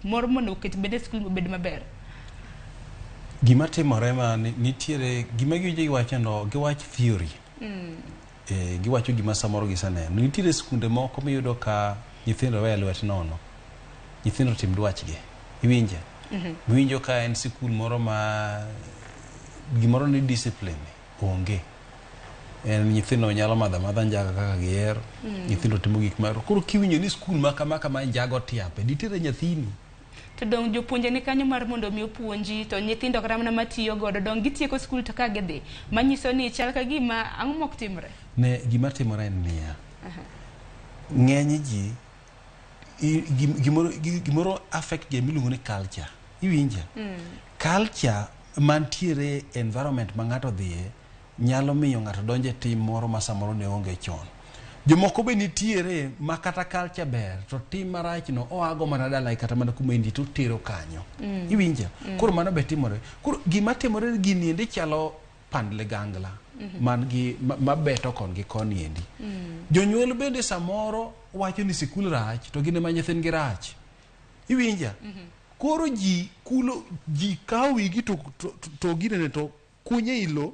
moro mondo oket bende skul obed maber. Gima timore ma nitiere gima giwinjo giwacho no, giwach theory. Giwacho gima samoro giseneno. Nitiere skunde moko miyudo ka nyithindo weyo lwet nono. Nyithindo tim dwachgi. Iwinja? Iwinjo ka en sikul moro ma gimoro ni discipline onge. En nyithindo nyalo madho amadha njaga kaka gihero. Nyithindo timo gik ma koro kiwinjo ni skul ma kama kama njaga otiape, ditere nyathini. To dong jopuonje ni kanyo mar mondo mi opuonji, to nyithindo kata mana matiyo godo dong gitieko skul to ka gidhi, manyiso ni chal ka gima ang'o mok timre? Ne gima timore en niya. Ng'eny ji gimoro affect gima iluongo ni culture. Iwinja? Culture mantiere environment ma ng'ato dhiye nyalo miyo ng'ato donjo e tim moro ma samoro ne onge chon. Jomoko be nitiere ma kata culture ber to tim marach no oago mana dalagi kata mana kuma intie to otero kanyo. Iwinja? Koro mano be timore. Koro gima timore gini endi chalo pand ligangla man gi mabeto kon gi koni endi. Jonyuol bende samoro wacho ni sikul rach to gin ema nyithindgi rach. Iwinja? Koro ji kulo ji kawo wigi to ginene to kunye i lo.